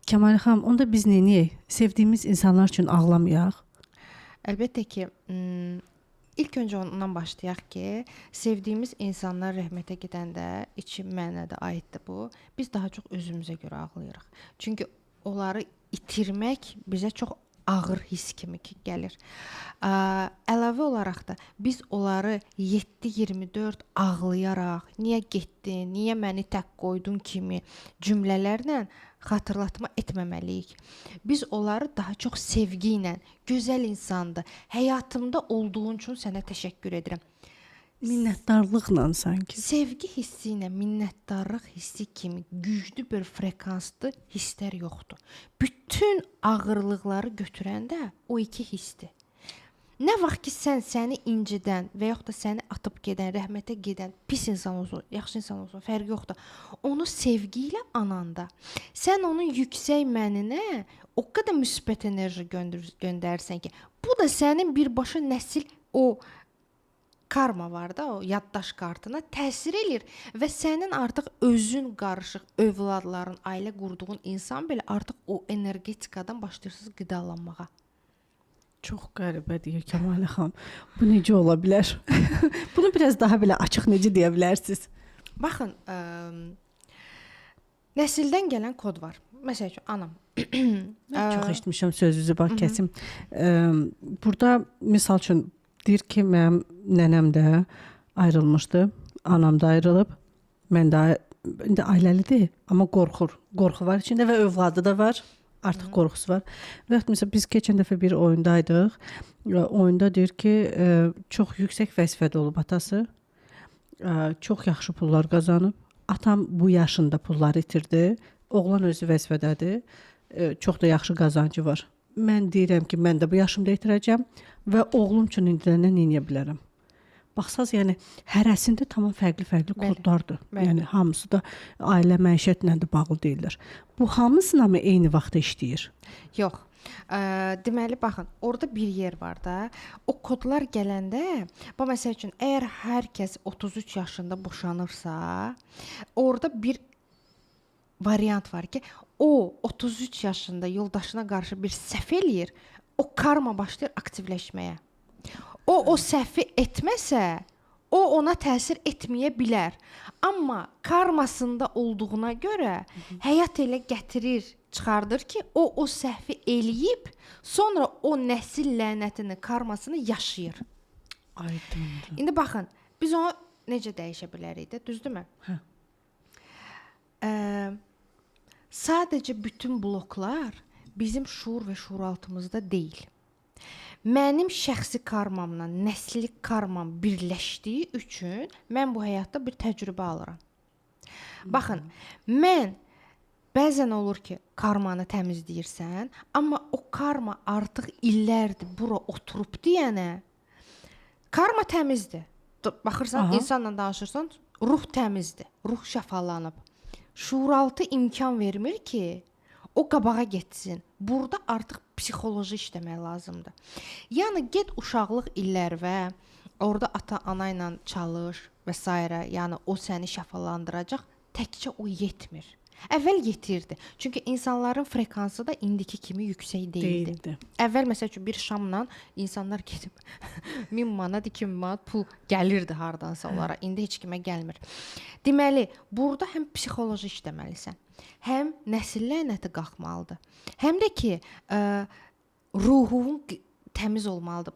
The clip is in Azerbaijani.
Kəmalə xanım, onda biz nə edək? Sevdiyimiz insanlar üçün ağlamayaq. Əlbəttə ki, ilk öncə ondan başlayaq ki, sevdiyimiz insanlar rəhmətə gedəndə, içi mənə də aiddir bu. Biz daha çox özümüzə görə ağlayırıq. Çünki onları itirmək bizə çox ağır hiss kimi ki gəlir. Əlavə olaraq da biz onları 7/24 ağlayaraq, niyə getdin, niyə məni tək qoydun kimi cümlələrlə xatırlatma etməməliyik. Biz onları daha çox sevgi ilə, gözəl insandır, həyatımda olduğun üçün sənə təşəkkür edirəm. Minnətdarlıqla sanki. Sevgi hissi ilə minnətdarlıq hissi kimi güclü bir frekanslı hisslər yoxdur. Bütün ağırlıqları götürəndə o iki hissdir. Nə vaxt ki sən səni incidən və yaxud da səni atıb gedən, rəhmətə gedən pis insan olsun, yaxşı insan olsun, fərqi yoxdur. Onu sevgi ilə ananda, sən onun yüksək məninə o qədər müsbət enerji göndərirsən ki, bu da sənin birbaşa nəsil o karma var da, o yaddaş kartına təsir eləyir və sənin artıq özün qarışıq övladların, ailə qurduğun insan belə artıq o energetikadan başlayırsınız qidalanmağa. Çox qəribə deyir Kəmalə xanım. Bu necə ola bilər? Bunu biraz daha belə açıq necə deyə bilərsiniz? Baxın, nəsildən gələn kod var. Məsəl üçün anam. Mən çox eşitmişəm sözünüzü, bax kəsim. Burada misal üçün deyir ki, mənim nənəm də ayrılmışdı, anam da ayrılıb. Mən də indi ailəlidir, amma qorxur. Qorxu var içində və övladı da var. Artıq qorxusu var. Və yaxud məsələn biz keçən dəfə bir oyundaydıq. Oyunda deyir ki, çox yüksək vəzifədə olub atası. Çox yaxşı pullar qazanıb. Atam bu yaşında pulları itirdi. Oğlan özü vəzifədədir. Çox da yaxşı qazancı var. Mən deyirəm ki, mən də bu yaşımda itirəcəm və oğlum üçün indidən nə edə bilərəm? Baxsaz, yəni hərəsində tamam fərqli-fərqli kodlardır. Yəni hamısı da ailə məişətlə də bağlı deyillər. Bu hamısına mı eyni vaxtda işləyir? Yox. Deməli baxın, orada bir yer var da. O kodlar gələndə, bax məsəl üçün, əgər hər kəs 33 yaşında boşanırsa, orada bir variant var ki, o 33 yaşında yoldaşına qarşı bir səhv eləyir, o karma başlayır aktivləşməyə. O səhvi etməsə, o ona təsir etməyə bilər. Amma karmasında olduğuna görə həyat elə gətirir, çıxardır ki, o səhvi eləyib, sonra o nəsil lənətini, karmasını yaşayır. Aydındır. İndi baxın, biz onu necə dəyişə bilərik də, düzdürmü? Hə. Sadəcə bütün bloklar bizim şuur və şuuraltımızda deyil. Mənim şəxsi karmamla nəsli karmam birləşdiyi üçün mən bu həyatda bir təcrübə alıram. Baxın, mən bəzən olur ki, karmanı təmizləyirsən, amma o karma artıq illərdir bura oturub deyənə, karma təmizdir. Baxırsan, insanla danışırsan, ruh təmizdir, ruh şəfalanıb. Şuuraltı imkan vermir ki, o qabağa getsin. Burada artıq psixoloji işləmək lazımdır. Yəni get uşaqlıq illərvə, orada ata-ana ilə çalış və s. Yəni o səni şəfalandıracaq, təkcə o yetmir. Əvvəl yetirdi. Çünki insanların frekansı da indiki kimi yüksək deyildi. Deyildi. Əvvəl məsəl üçün bir şamla insanlar gedib 1000 manat, 2000 manat pul gəlirdi hardansa onlara. İndi heç kimə gəlmir. Deməli, burada həm psixoloji işləməlisən, həm nəsil lənəti qalxmalıdır. Həm də ki, ruhun təmiz olmalıdır.